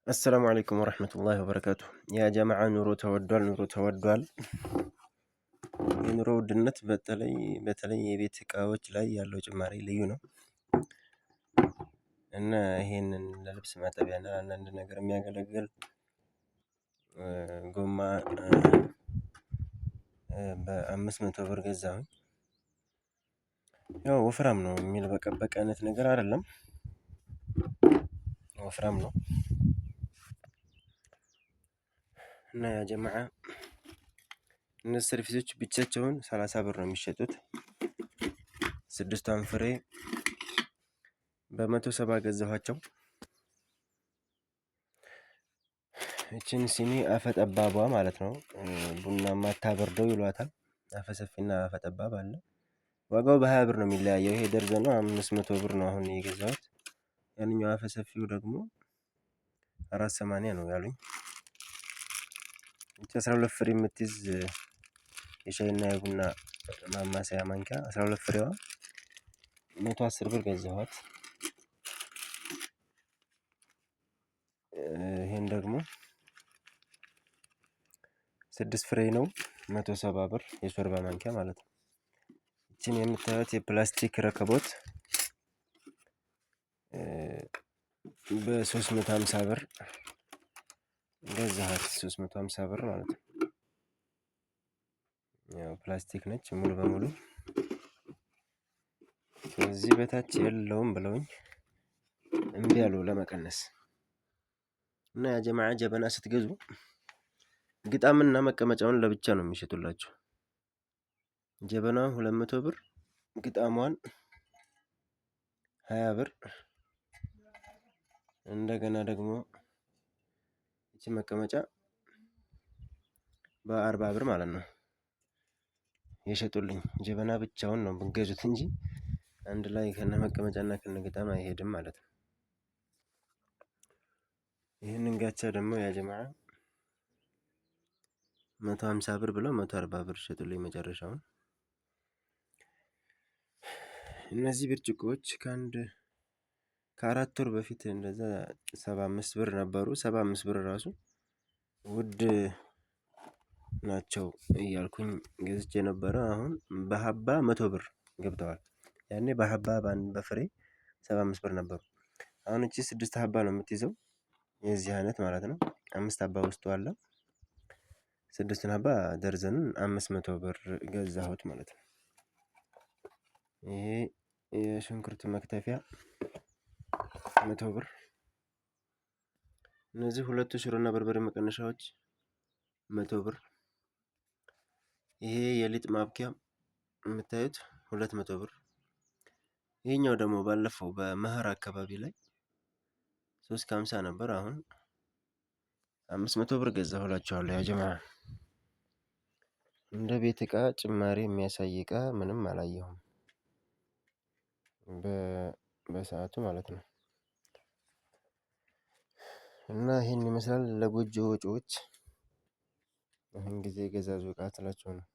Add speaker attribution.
Speaker 1: السلام عليكم ورحمة الله وبركاته። يا جماعة ኑሮ ተወዷል፣ ኑሮ ተወዷል። የኑሮ ውድነት በተለይ በተለይ የቤት እቃዎች ላይ ያለው ጭማሪ ልዩ ነው። እና ይሄንን ለልብስ ማጠቢያና ለአንዳንድ ነገር የሚያገለግል ጎማ በ500 ብር ገዛሁኝ። ያው ወፍራም ነው፣ የሚልበቀበቅ አይነት ነገር አይደለም። ወፍራም ነው። እና يا جماعة እነዚህ ሰርቪሶች ብቻቸውን 30 ብር ነው የሚሸጡት። ስድስቷን ፍሬ በ170 ገዛኋቸው። ይችን ሲኒ አፈጠባቧ ማለት ነው። ቡና ማታበርደው ይሏታል። አፈሰፊና አፈጠባብ አለ። ዋጋው በ20 ብር ነው የሚለያየው። ይሄ ደርዘኑ 500 ብር ነው አሁን የገዛሁት። ያንኛው አፈሰፊው ደግሞ 480 ነው ያሉኝ። ይቺ 12 ፍሬ የምትይዝ የሻይና የቡና ማማሰያ ማንኪያ 12 ፍሬዋ 110 ብር ገዛኋት። ይሄን ደግሞ ስድስት ፍሬ ነው፣ 170 ብር፣ የሾርባ ማንኪያ ማለት ነው። ይችን የምታዩት የፕላስቲክ ረከቦት በ350 ብር ገዛኋት። 350 ብር ማለት ነው። ያው ፕላስቲክ ነች ሙሉ በሙሉ። ከዚህ በታች የለውም ብለውኝ እምቢ አሉ ለመቀነስ። እና يا جماعة ጀበና ስትገዙ ግጣምና መቀመጫውን ለብቻ ነው የሚሸጡላችሁ። ጀበናዋን 200 ብር፣ ግጣሟን 20 ብር፣ እንደገና ደግሞ ይቺ መቀመጫ በ40 ብር ማለት ነው የሸጡልኝ። ጀበና ብቻውን ነው ብንገዙት እንጂ አንድ ላይ ከነ መቀመጫና ከነ ግጣም አይሄድም ማለት ነው። ይህንን ጋቻ ደግሞ يا جماعة 150 ብር ብለው 140 ብር ሸጡልኝ መጨረሻውን። እነዚህ ብርጭቆዎች ከ4 ወር በፊት እንደዛ 75 ብር ነበሩ። 75 ብር ራሱ ውድ ናቸው እያልኩኝ ገዝቼ ነበረ። አሁን በሀባ 100 ብር ገብተዋል። ያኔ በሀባ በፍሬ 75 ብር ነበሩ። አሁን እቺ ስድስት ሀባ ነው የምትይዘው፣ የዚህ አይነት ማለት ነው። አምስት ሀባ ውስጡ አለ። ስድስቱን ሀባ ደርዘኑን 500 ብር ገዛሁት ማለት ነው። ይሄ የሽንኩርት መክተፊያ 100 ብር። እነዚህ ሁለቱ ሽሮና በርበሬ መቀነሻዎች 100 ብር። ይሄ የሊጥ ማብኪያ የምታዩት 200 ብር። ይሄኛው ደግሞ ባለፈው በመኸር አካባቢ ላይ 3 ከ50 ነበር። አሁን 500 ብር ገዛሁላችኋለሁ። يا جماعة እንደ ቤት እቃ ጭማሪ የሚያሳይ እቃ ምንም አላየሁም በሰዓቱ ማለት ነው። እና ይሄን ይመስላል ለጎጆ ወጪዎች። ይህን ጊዜ የገዛዙ እቃ ስላቸው ነው።